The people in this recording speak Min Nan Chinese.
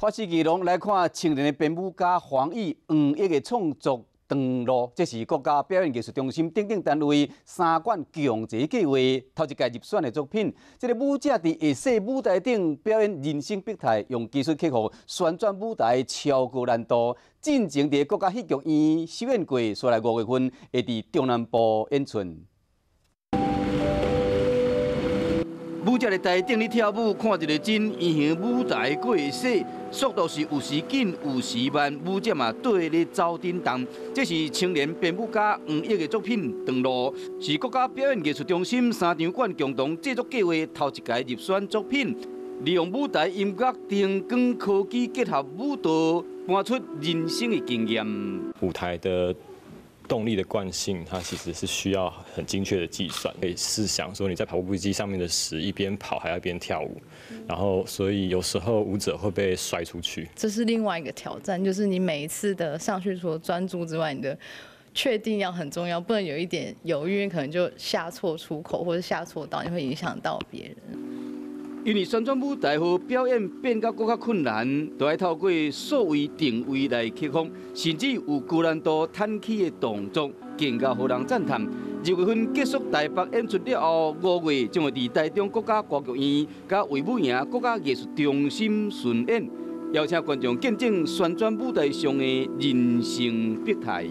花式藝廊來看青年的編舞家黃奕、黃奕的創作《長路》，這是國家表演藝術中心等等單位三館共齊計劃頭一屆入選的作品。這个舞者佇下雪舞台頂表演人生百態，用技術克服旋轉舞台超高難度。進前佇國家戲劇院首演過，紲來五月份會佇中南部演出。舞者佇台頂咧跳舞，看一个真圓形舞台過雪，速度是有時緊有時慢，舞者嘛綴咧走振動。這是青年編舞家黃奕的作品《長路》，是國家表演藝術中心三場館共同製作計劃頭一屆入選作品。利用舞台音樂、燈光科技結合舞蹈，搬出人生的經驗。舞台的動力的慣性，它其實是需要很精確的計算。可以試想說，你在跑步機上面的時，一邊跑還要一邊跳舞，然後所以有時候舞者會被摔出去。這是另外一個挑戰，就是你每一次的上去除了專注之外，你的確定要很重要，不能有一點猶豫，可能就下錯出口或者下錯刀，你會影響到別人。因為旋轉舞台予表演變甲閣較困難，都愛透過數位定位來克服，甚至有高難度彈起的動作，更加予人讚嘆。2月份結束台北演出了後，五月將會佇台中國家歌劇院佮衛武營國家藝術中心巡演，邀請觀眾見證旋轉舞台上的人生百態。